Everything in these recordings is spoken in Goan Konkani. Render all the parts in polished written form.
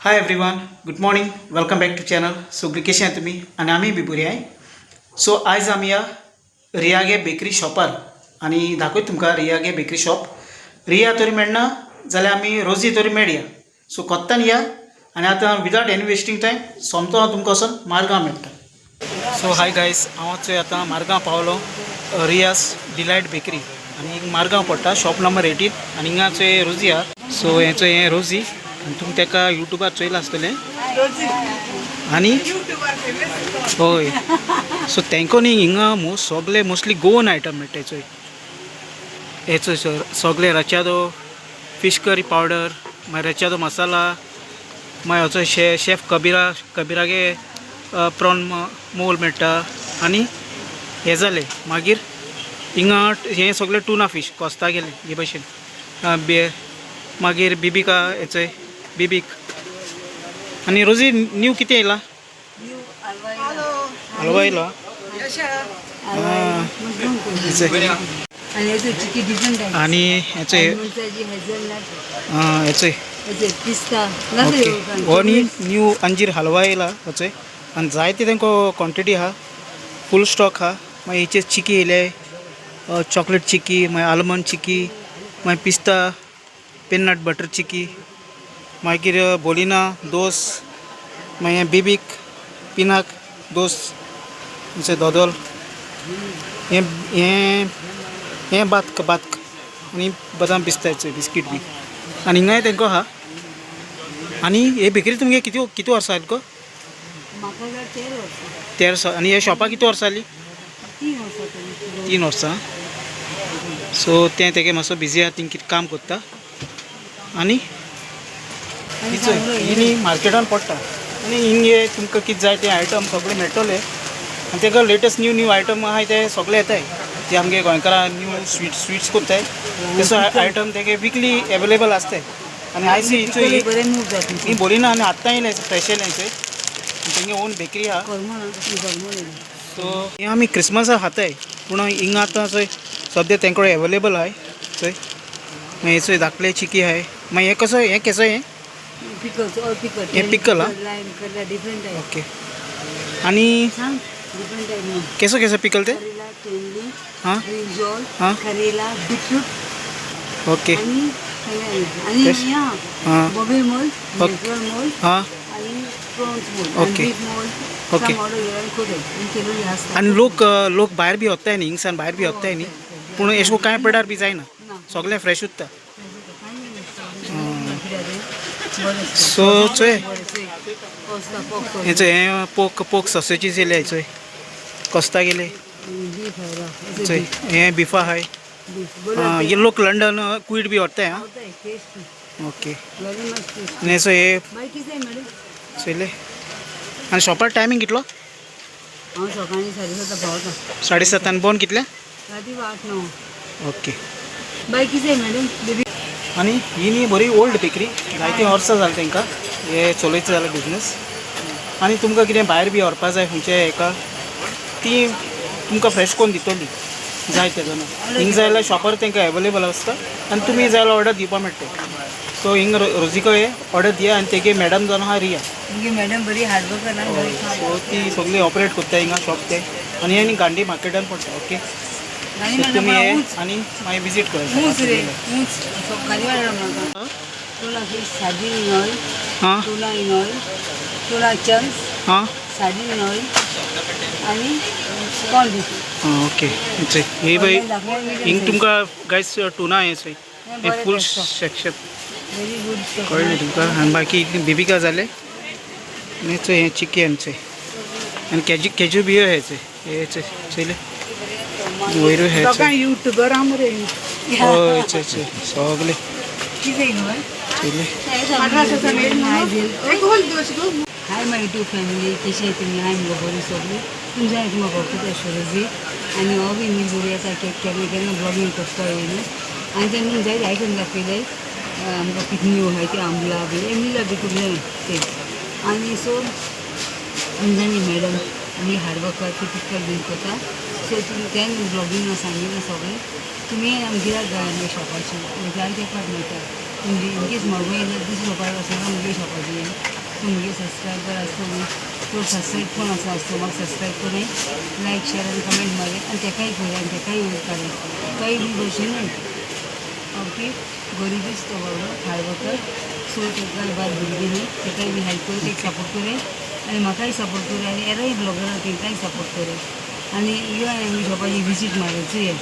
Hi everyone, good morning, welcome back to channel. सगळीं कशी आहात तुमी आनी आमी बी बरी आहाय. सो आयज आमी या रियागे बेकरी शॉपार आनी दाखयता तुमकां रियागे बेकरी शॉप. रिया तरी मेळना जाल्यार आमी रोजी तरी मेळया. सो कोत्तान या आनी आतां विदाउट एनी वेस्टींग टायम सोमतो हांव तुमकां वचोन मारगांव मेळटा. सो हाय गायस, हांव चोय आतां मारगांव पावलो, रियास डिलायट बेकरी आनी मारगांव पडटा, शॉप नंबर 18. आनी हिंगा चोय रोजी आहा. सो हें चोय, हें रोजी आनी तुमी तेका युट्यूबार चोयलां आसतलें. आनी हय, सो तेंको न्ही हिंगा सगळे मोस्टली गोवन आयटम मेळटा. चोय, हे चोय सर, सगळे रचादो, फिश करी पावडर, मागीर रचादो मसाला, मागीर हचो शेफ कबिरा, कबिरागे प्रॉन मोल मेळटा. आनी हें जालें, मागीर हिंगा हें सगळें टुना फिश कोस्ता गेलें हे भशेन बे मागीर बिबिका, हेचोय बिबीक. आनी रोजी, न्यू कितें येयला? हलवा येयलो. आणि हेचो चिकी डिफरंट आहे. आनी हेचो हेझलनट. आं, हेचोय. हेचे पिस्ता. ओके, हो न्ही न्यू अंजीर हलवा येयला होचोय. आनी जायते तेंको क्वॉन्टिटी आहा, फूल स्टॉक आहा. मागीर हेचे चिकी येयले, चॉकलेट चिकी, मागीर आलमंड चिकी, मागीर पिस्ता, पिनट बटर चिकी, मागीर बोलिना दोस, मागीर बिबीक, पिनाक दोस, दोदोल, हें हें हें बातक बातक आनी बदाम पिस्ताचे बिस्कीट बी. आनी हिंगाय तेंको आहा. आनी हे बेकरी तुमगे किती किती वर्सां आली गो? म्हाका जाल्यार 13 वर्सां. 13 वर्सां. आनी हे शॉपाक किती वर्सां जालीं? 3 वर्सां तरी. 3 वर्सां. सो तें तेगे मातसो बिजी आहा, थिंग कितें काम कोत्ता. आनी ही न्ही मार्केटान पडटा आनी हिंगे तुमकां कितें जाय ते आयटम सगळे मेळटले. आनी तेका लेटस्ट न्यू न्यू आयटम आहाय ते सगळे येताय. ते आमगे गोंयकारां न्यू स्वीट्स कोत्ताय, तेसो आयटम तेगे विकली एवेलेबल आसताय. आनी आयज पिकल बरें मूव जाता. ही बोलिना आनी आत्तां येयलें, फ्रेश येयलें चोय. तेंगे ओन बेकरी आहा. करमळ करमळ. सो हे आमी क्रिसमसाक खाताय, पूण हिंगा आतां चोय सद्या तेंकडे कडेन एवेलेबल आहाय. चोय, मागीर चोय धाकले चिकी आहाय. मागीर हें कसो, हें केसो हें? Pickle, all pickle. हे पिकल, हा? लायम करला डिफरंट आहे. ओके, आनी सांग, डिफरंट आहे. केसो केसो पिकल ते? करेला, तेंडली, हां ब्रिंजॉल, हां करेला, बीटरूट. ओके. आणि आणि Yes. हां बॉबी मोल, Okay. मोल हां आणि प्रॉन्स मोल. Okay. बीफ मोल. Okay. Order खूब आहे केलेली आसता. आनी लोक लोक भायर बी वताय न्ही, हिंगसान भायर बी वताय न्ही, पूण एशे कोन्न कांय पडार बी जायना, सगळें फ्रेश उत्ता. सो चोय, हेचो हें पोक पोक सॉसेजीस येयले चोय, कोस्ता गेले चोय, हें बिफा आहाय. आं, हे लोक लंडन क्वीड बी व्हरताय. आं, ओके. आनी हेचो हे चोयले. आनी शॉपार टायमींग कितलो? हांव सकाळी 7:30 पावता. 7:30. आनी बंद कितले? राती 8-9. ओके. बाय, कितें मॅडम बेबी? आनी ही न्ही बरी ओल्ड बेकरी, जायतीं वर्सां जालीं तेंकां हे चलयता जाल्यार बिजनस. आनी तुमकां कितें भायर बी व्हरपा जाय खंयच्या हेका, ती तुमकां फ्रेश करून दितली जाय ते जाणां. हिंग जाय जाल्यार शॉपार तेंकां एवेलेबल आसता आनी तुमी जाय जाल्यार ऑर्डर दिवपा मेळटा. सो हिंग रोजी कडेन ऑर्डर दिया. आनी तेगे मॅडम जावन आहा रिया. तुमगे मॅडम बरी हार्डवर्क ना. सो ती सगळी ऑपरेट करता हिंगा शॉप ते. आनी हे न्ही गांधी मार्केटान पडटा. ओके, सो तुमी हे आनी मागीर विजीट ऊंच रे. करा. ऊंच खाली वाडला म्हाका tuna fish, sardine in oil. हां tuna in oil, tuna chunks. हां सार्डीन इन ऑयल आणि कॉर्न बीफ. आं, ओके. चोय, ही पळय, हिंग तुमकां गायस टुना हें चोय, हें फूल section. Very good. कळ्ळें तुमकां? आनी बाकी बिबिका जालें. आनी चोय, हें चिकन चोय, आनी केजू केजू बियो हे चोय, हे चोय, चोयलें वयरूय हे चोय. युट्यूबर मरे. हय, चोय चोय सगळे. कितें गो? चोयलें. हाय my YouTube family, कशी तुमी? हाय मुगो बरी सगळी. तुमच्या म्हाका वळखता रोजी. आनी हो बी मी बरी आसा. केन्ना केन्ना ब्लॉगींग करता येयली आनी तेन्ना जायते आयटम दाखयले आमकां, कितें न्यू आहाय ते, आंबला बी, एमलीला बी तुमचें ते. आनी सो तुमच्यांनी मॅडम आमी हार्डवर्कर, ती पिकल बीन करता. सो तुमी तें ब्लॉगींग सांगिल्लें सगळें तुमी आमगेर जाय शॉपाची जाय ते मेळटा. तुमची इनकेस मडगांव येयल्यार दुसऱ्या शॉपार वचना, मुगे शॉपाची. तूं मुगे सबस्क्रायबर आसतो तो सबस्क्रायब कोण आसा आसतो म्हाका सबस्क्रायब करूं, लायक शेअर आनी कमेंट मारे आनी तेकाय करूं आनी तेकाय वयर काडूं. तोय बी भशेन ओके गरीबच तो बाबडो हार्ड वर्कर. सो तेका बायल भुरगीं न्ही, तेकाय बी हेल्प करूं, तेका सपोर्ट करूं आनी म्हाकाय सपोर्ट करूं आनी एरोय ब्लॉगर तेंकांय सपोर्ट करूं. आनी यो आमी शॉपाची विजीट मारूं चोया.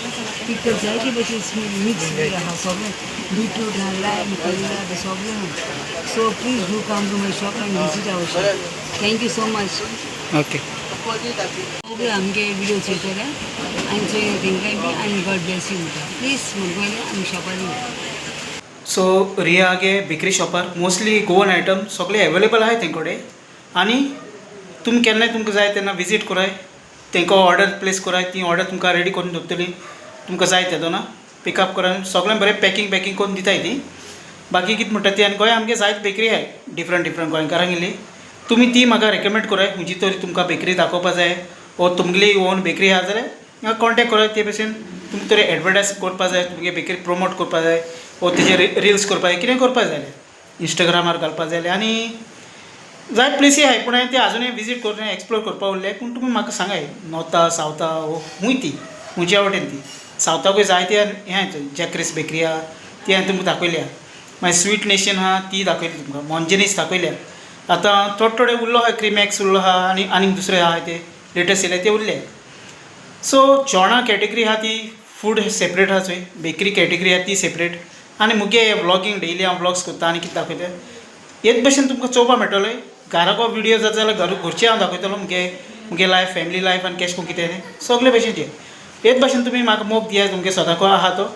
पिकर जायते भशेन मिक्स आहा सगळें, बिटरूट आहा, लायम कल्ला ते सगळें आहा. So please do come to my shop and visit our shop. Thank you so much. Okay. Okay, आमगे विडियो चोयतले आनी चोय तेंकांय बी आनी गॉड ब्लेस you म्हणटा. प्लीज म्हणपाक आमी शॉपार यो. सो रिया गे बेकरी शॉपार मोस्टली गोवन आयटम सगळे अवेलेबल आहाय तें कडेन आनी तुमी केन्नाय तुमकां जाय तेन्ना विजीट कराय, तेंकां ऑर्डर प्लेस कराय, ती ऑर्डर तुमकां रेडी करून दवरतली. तुमकां जाय तेदोना पिकअप करून सगळें बरें पॅकींग पॅकींग करून दिताय ती. बाकी कितें म्हणटा ती आनी गोंय आमगे जायत बेकरी आहाय डिफरंट डिफरंट गोंयकारांगेली. तुमी ती म्हाका रेकमेंड कराय खंयची तरी तुमकां बेकरी दाखोवपा जाय वो तुमगेली ओन बेकरी आहा जाल्यार म्हाका कॉन्टेक्ट कराय. ते भशेन तुमकां तरी एडवर्टायज करपा जाय, तुमगे बेकरी प्रमोट करपा जाय वो तेजेर रिल्स करपा जाय, कितें करपा जाय जाल्यार इंस्टाग्रामार घालपा जाय जाल्यार आनी जायत प्लेसी आहाय पूण हांवें ते आजुनूय विजीट करून एक्सप्लोर करपा उरले. पूण तुमी म्हाका सांगाय नॉर्था सावथा वो खूंय ती खुंयच्या वटेन ती सावथाकूय जायते हें आहाय जॅक्रीस बेकरी आहा ती हांवें तुमकां दाखयल्या. मागीर स्वीट नेशन आहा ती दाखयली तुमकां, मोंजेनीस दाखयल्या. आतां थोडे थोडे उरलो आहा, क्रिमॅक्स उरलो आहा आनी आनीक दुसरे आहा ते लेटस्ट येयले ते उरले. सो जेवणा कॅटेगरी आहा ती फूड सेपरेट आहा चोय, बेकरी कॅटेगरी आहा ती सेपरेट आनी मुगे व्लॉगींग डेली हांव व्लॉग्स करता आनी कितें दाखयता हेच भशेन तुमकां चोवपा मेळटलें. घराको विडियो जाता जाल्यार घर घरचे हांव दाखयतलो मुगे मुगे लायफ, फॅमिली लायफ आनी केशें कोन्न कितें तें सगळे भशेनचें. हेच भशेन तुमी म्हाका मोग दियात तुमगे सदांको आहा तो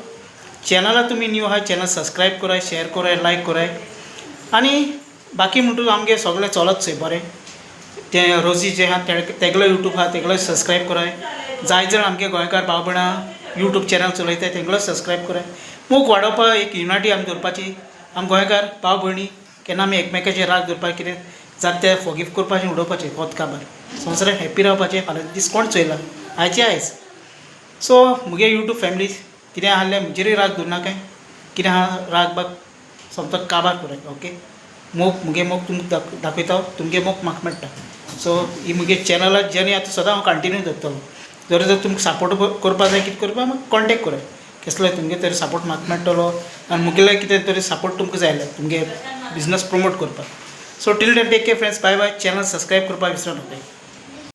चॅनला. तुमी न्यू आहा चॅनल सबस्क्रायब कराय, शेअर कराय, लायक कराय आनी बाकी म्हणटूच आमगे सगळें चलत चोय बरें. तें रोजी जें आहा तेगलो यूट्यूब आहा तेगलो सबस्क्रायब कराय. जाय जाण आमगे गोंयकार भाव भयणां यूट्यूब चॅनल चलयताय तेंगलो सबस्क्रायब कराय. मोग वाडोवपा एक युनिटी आमी दवरपाची. आमी गोंयकार भाव भयणी केन्ना आमी एकमेकाचेर राग दवरपाक कितें जाता तें फोगीव करपाचें उडोवपाचें होच काबार संवसारान हॅप्पी रावपाचें. फाल्यां दीस कोण चोयला आयचे आयज. सो मुगे यूट्यूब फॅमिली कितें आहलें म्हजेरूय राग दवरनाकाय, कितें आहा राग बाग सोमतो काबार कराय. ओके, मोग मुगे मोग तुमकां दाखयता, तुमगे मोग म्हाका मेळटा. सो ही मुगे चॅनला जर्नी आतां सदां हांव कंटिन्यू दवरतलो. जर जर तुमकां सपोर्ट करपा जाय कितें करपा म्हाका कॉन्टेक्ट कराय. केसलोय तुमगे तरी सपोर्ट म्हाका मेळटलो आनी मुगेले कितें तरी सपोर्ट तुमकां जाय जाल्यार तुमगे बिजनस प्रमोट करपाक. So till then take care friends, bye bye. Channel subscribe करपाक विसरू नाकाय.